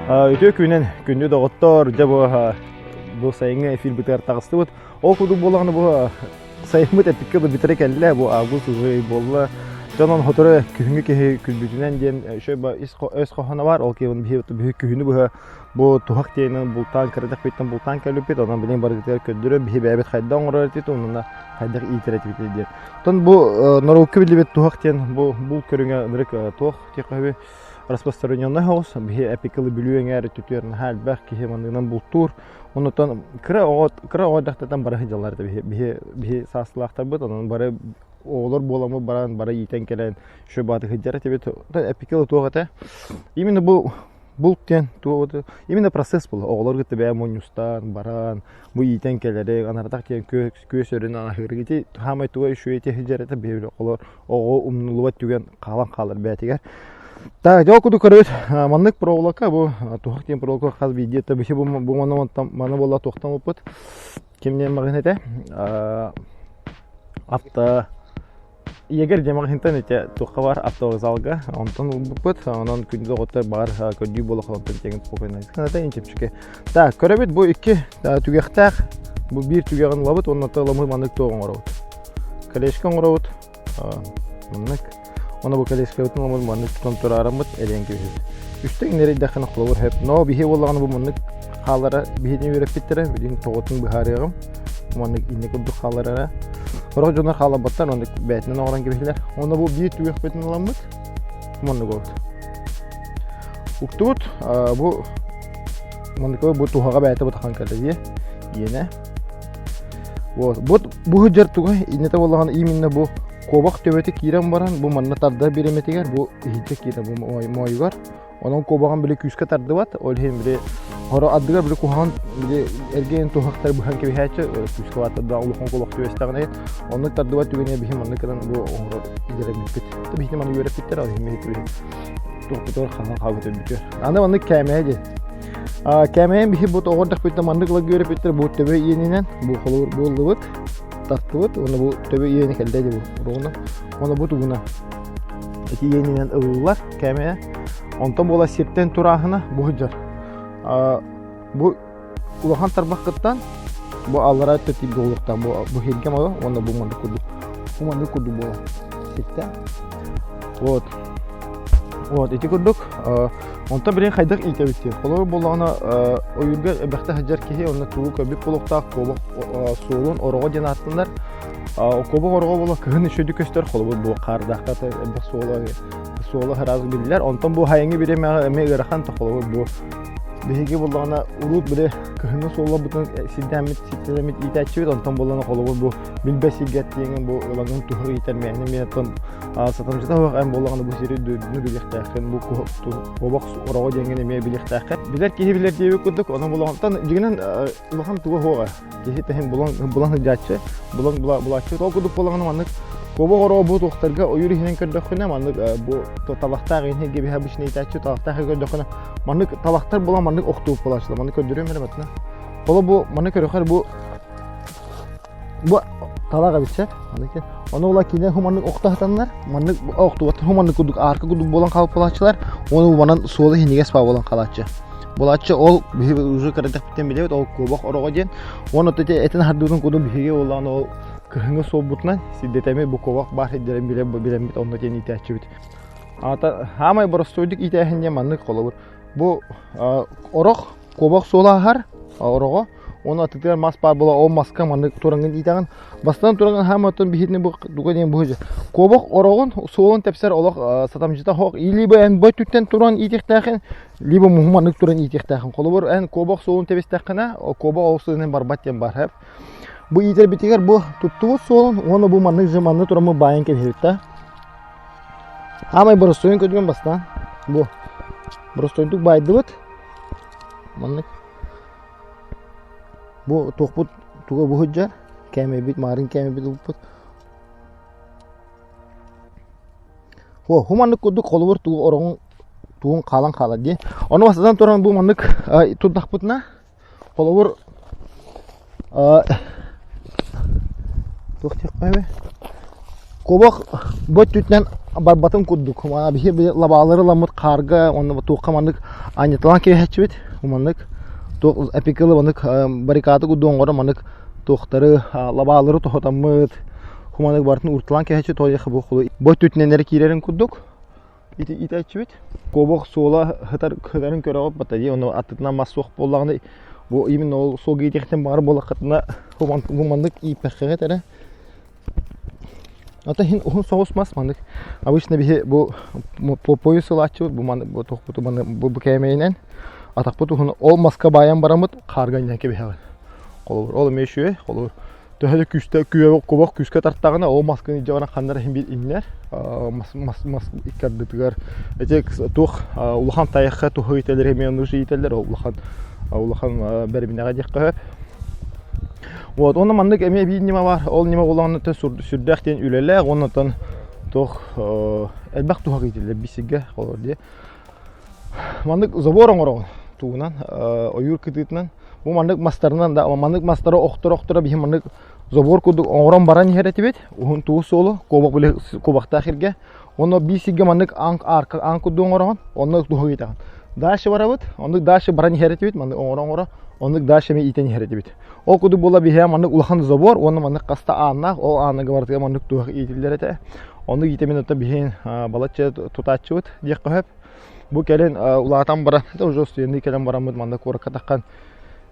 Үтүө күнүн, күндү доҕоттор, дьэ бу бу сайыҥҥы эфирбитигэр таҕыстыбыт. Ол курдук буоллаҕына бу сайыммыт эппиккэ да бүтэрэ кэллэ, бу август уже буолла. Дьон сотору күһүҥҥү киһи күлбүтүнэн диэн еще өс хоһооно бар, ол киһи биһи күһүнү быһа бу туһах диэнин бултаан кыратахпыттан бултаан кэлбиппит, онон билигин барытыгар көрдөрөр биһи бэйэбит хайдах оҥорор этибит, онно хайдах иитэр этибит диэн. Оттон бу норуокка биллибит туһах диэн бу бул көрүҥэ ынырык туох диэххэ распространенный соҕус биһи эпикалы Бүлүү эҥээр өттүтүгэр наһаа элбэх киһи манныгынан бултуур. Оннуттан кыра оҕо кыра оҕо дьахтартан бары сылдьаллар этэ биһи биһи биһи сааслаахтарбыт онон бары оҕолор буоламмыт баран бары иитэн кэлэн еще бааты сылдьар этибит. Эпикалы туох этэ? Именно бу булт диэн туох именно процесс буолла. Оҕолор кытта бэйэ мунньустан баран бу иитэн кэлэри анаратах диэн күөс өрүн аһыырык ити хаамай туга үчүгэй ити сылдьар этэ биһи оҕолор оҕо умнуллубат түгэн хаалан хаалар бэйэтигэр. Так, дьол курдук көрөбүт. Маннык проволока бу туһах диэн проволока хас биирдии это биһи бу бу маны маны буолла туохтан ылбыт. Ким диэн маҕаһыын этэ? Авто Егер диэн маҕаһыынтан ити туохха бар автовокзалга онтон ылбыппыт. Онон күндү доҕоттор баҕар көрдүү буола онтон тиэгин спокойно. Сыната чэпчэки. Так, көрөбүт бу икки түгэхтээх. Бу биир түгэҕин ылабыт уонна ламы маннык туох оҥоробут. Колечко оҥоробут. Маннык. Оны бу колечкабытын ламы маннык тутан тураараммыт элиэн кэбиһэбит. Үстэ иҥнэрийдэххинэ холобур хөп. Но биһи буоллаҕына бу маннык хаалара биһини үөрэппиттэрэ. Билигин тоҕотун быһаарыаҕым. Маннык инник курдук хааларара. Сорох дьоннор хаалабаттар, оннук бээтинэн оҥорон кэбиһэллэр. Онно бу биир түгэхпитин ыламмыт маннык болот. Уктубут бу маннык бу туһаҕа бэйэтэ бутахан кэлэ иэнэ. Вот. Бу бу сылдьар туга иннэтэ буоллаҕына именно бу куобах төбөтө киирэн баран бу манна тардар бириэмэтигэр бу иһирдьэ киирэр бу моойугар. Онон куобаҕын били күүскэ тардыбат, ол иһин били хоро ардыгар били куһаҕан били эргийэн туһахтар быһан кэбиһээччи күүскэ бааттардаах улахан куобах түбэстэҕинэ оннук тардыбат түгэнэ биһи маннык гынан бу оҥорор идэлэммиппит. Биһини маны үөрэппиттэр, ол иһин биһи туохпутугар хаһан хаалбыт өлбүтүөр. Аны маннык кээмэйэ диэн. Кээмэйин биһи бу оҕордохпуттан маннык ыларга үөрэппиттэр бу төбө иэнинэн бу холобур буоллубут, тартыбыт уонна бу төбө иэнэ кэллэ дии бу уругуна. Уонна бу тугуна ити иэнинэн ылыллар кээмэйэ. Онтон буола сиртэн турааһына бу сылдьар. Бу улахан тарбаххыттан бу аллараа өттө тиийгэ буолуохтаах бу бу сиргэ малы уонна бу маннык курдук бу маннык курдук буолар сиртэ вот вот ити курдук онтон билигин хайдах иитэбит диэн холобур буоллаҕына ойуурга элбэхтэ сылдьар киһи онно тугу көрбүт буолуохтаах куобах суолун ороҕо диэн ааттанар куобах ороҕо буола кыһын үчүгэйдик көстөр холобур бу хаардаахха элбэх суола суола ыраас биллэр онтон бу хайыҥҥы бириэмэҕэ эмиэ ыарахан холобур бу Биһиги буоллаҕына урут били кыһыҥҥы суолларбытын сирдээммит сирдэммит иитээччибит, онтон буоллаҕына холобур бу билбэт сиргэ тиийэн бу ылаҥын туһур иитэр мээнэ миэтон сатамчыта суох эн буоллаҕына бу сири дойдуну билиэхтээххин, бу куобах ороҕо диэҥҥин эмиэ билиэхтээххин. Билэр киһи билэр диэбит курдук, онон буоллаҕына дьиҥинэн улахан туга суоҕа. Киһи тэһин булан булан сылдьааччы, булан булааччы. Ол курдук буоллаҕына маннык куобах ороҕо бу туохтарга ойуур иһинэн көрдөххүнэ маннык бу талахтаах иһин кэбиһэ обычно иитээччи талахтаах көрдөххүнэ Маннык талахтар буолан маннык охтубут буолааччылар. Маннык көрдөрүөм эрэ батына. Холо бу маннык көрөхөр бу бу талах эбит Маннык Ону ула кини хуманнык охтоһатаннар, маннык охтубат хуманнык курдук арка курдук буолан хаалбыт буолааччылар. Ону манан суола иһинигээс баа буолан хаалааччы. Буолааччы ол биһи уже кыратахпыттан билэбит ол куобах ороҕо диэн. Уонна этин хардыытын курдук биһиги буоллаҕына ол кыһыҥҥы суолбутунан сирдэтэми бу куобах баар сирдэрин билэммит онно диэн иитээччибит. Аата хаамай боростуойдук иитээһин диэн маннык холобур. Бу орох куобах суола аһар ороҕо уонна атытыгар мас баар буола ол маска маннык тураҥҥын иитэҕин. Бастаан тураҥҥын хаама оттон биһитини бу дуга диэн бу куобах ороҕун суолун тэпсэр олох сатамдьыта хоох либо эн бу өттүттэн туран иитиэхтээхин либо муһу маннык туран иитиэхтээхин. Холобур эн куобах суолун тэбистэххинэ куобах ол суолунан барбат диэн баар. Бу иитэрбитигэр бу туттубут суолун уонна бу маннык же манны тураммыт баайан кэбиһэбит да. Аамай боростуойун көрдүгүн бастаан. Бу боростуойдук баайдыбыт. Маннык. Бу туохпут туга бу сылдьар. Кээмэйбит, маарын кээмэйбит ылбыппыт. О, бу маннык курдук холобур тугу ороҕун тугун хаалан хаалар дии. Ону бастатан туран бу маннык турдахпытына Холобур, туох диэххэ эбэ? Куобах бу өттүттэн барбатын курдук. Биһи лабаалары ыламмыт хаарга уонна туохха маннык анньыталаан кэбиһээччибит. Маннык туох эпикылы маннык баррикада курдук оҥорон маннык туохтары лабаалары тоһутаммыт хуманык барытын уурталаан кэбиһээччи тоҕо бу бу өттүтүнэн эрэ киирэрин курдук ити иитээччибит. Куобах суола сытар сытарын көрөҕүт батарея ону аттытынан мас суох буоллаҕына бу именно ол суолга иитиэхтэн баҕар буоллаххытына бу маннык ииппэххит эрэ. Ата иһин уһун соҕус мас маннык обычно биһи бу пояс ылааччыбыт бу маны бу туохпуту маны бу кээмэйинэн атахпыт уһун ол маска баайан бараммыт хаарга анньан кэбиһэҕин. Холобур ол эмиэ үчүгэй холобур төһө да күүстэ куобах күүскэ тартаҕына ол маскын илдьэ баран ханна эрэ иһин биир иҥнэр мас мас мас икки ардытыгар ити туох улахан тайахха туһу иитэллэр эмиэ оннук иитэллэр ол улахан улахан бэрэбинэҕэ диэххэ сөп. Вот уонна маннык эмиэ биир ньыма баар ол ньыма буоллаҕына сүрдээх диэн үлэлээх уонна оттон туох элбэх туһах иитиллэр биир сиргэ холобур дии. Маннык забор оҥороҕун тугунан ойуур кытыытынан бу маннык мастарынан да маннык мастары охторо-охторо биһи маннык забор курдук оҥорон баран иһэр этибит уһун туус суолу куобах били куобахтаах сиргэ онно биир сиргэ маннык аан арка аан курдук оҥороҕун онно туһу иитэҕин дальше барабыт оннук дальше баран иһэр этибит маннык оҥоро-оҥоро оннук дальше эмиэ иитэн иһэр этибит ол курдук буола биһиэхэ маннык улахан забор уонна маннык хаста ааннаах ол ааныга барытыгар маннык туһах иитиллэр этэ оннук иитэмин оттон биһиэн балачча тутааччыбыт диэххэ сөп. Бу кэлин улаатан баран, это уже студенныы кэлэн бараммыт манна куоракка таххан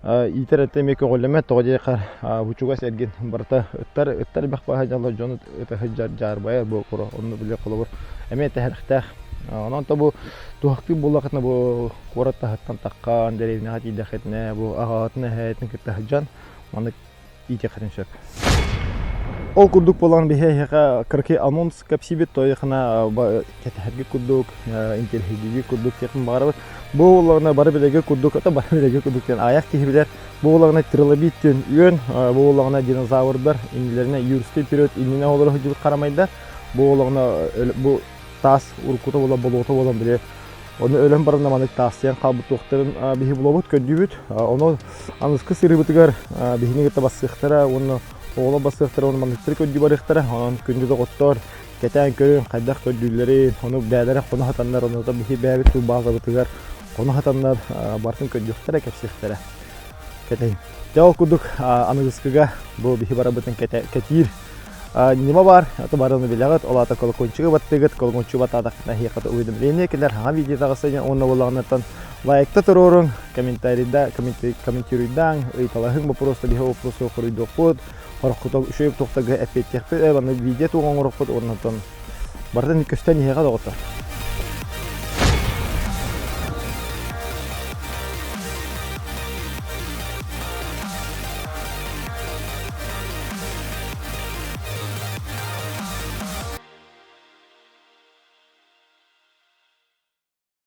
иитэр этэ эмиэ көҕүллэммэт тоҕо диэхэ бу чугас эргин барыта ыттар ыттар элбэх баһа дьалла дьон ыта сылдьар дьаарбайар бу кура онно били холобур эмиэ тэһэрэхтээх онон то бу туһахтыы буоллахытына бу куорат таһыттан таххан дэриэбинэҕэ тиийдэххитинэ бу аҕаҕытын эһээтин кытта сылдьан маннык иитиэххитин сөп. Ол курдук буолан биһи эһиэхэ кыракый анонс кэпсиибит, тойохына кэтэһэргэ курдук, интэриэһиргииргэ курдук диэхпин баҕарабыт. Бу буоллаҕына бары билэргэ курдук, это бары билэргэ курдук диэн аҕыйах киһи билэр. Бу буоллаҕына трилобит диэн үөн, бу буоллаҕына динозаврдар иннилэринэ юрский период иннинэ олоро сылдьыбыт харамайдар. Бу буоллаҕына бу таас уруккута буолан болуота буолан били Ону өлөн баран маннык таастыйан хаалбыт туохтарын биһи булабыт, көрдүүбүт. Ону аныгыскы сырыыбытыгар биһини кытта бассыахтара уонна оҕолор бассыахтара уонна манныктары көрдүү барыахтара. Онон күндү доҕоттор, кэтээн көрүҥ, хайдах көрдүүллэрин, ону бэйэлэрэ хоно сатаннар, ону биһи бэйэбит турбаазабытыгар хоно сатаннар барытын көрдүөхтэрэ, кэпсиэхтэрэ. Кэтэһиҥ. Дьэ ол курдук аныгыскыга бу биһи барабытын кэтиир Ньыма баар, аты барыны билэҕит, ол аата колокольчигы баттыгыт, колокольчигы баттаатаххытына эһиэхэ уведомление кэлэр, хаҥа видео таҕыста диэн уонна буоллаҕынаттан лайкта туруоруҥ, комментарийда, комментируйдааҥ, ыйыталаһыҥ боппуруоста биһи боппуруоска хоруйдуохпут, хороххута үчүгэй туохтарга эппиэттиэхпит, маннык видео туох оҥоруохпут уонна барытын көстөн иһиэхэ доҕоттор.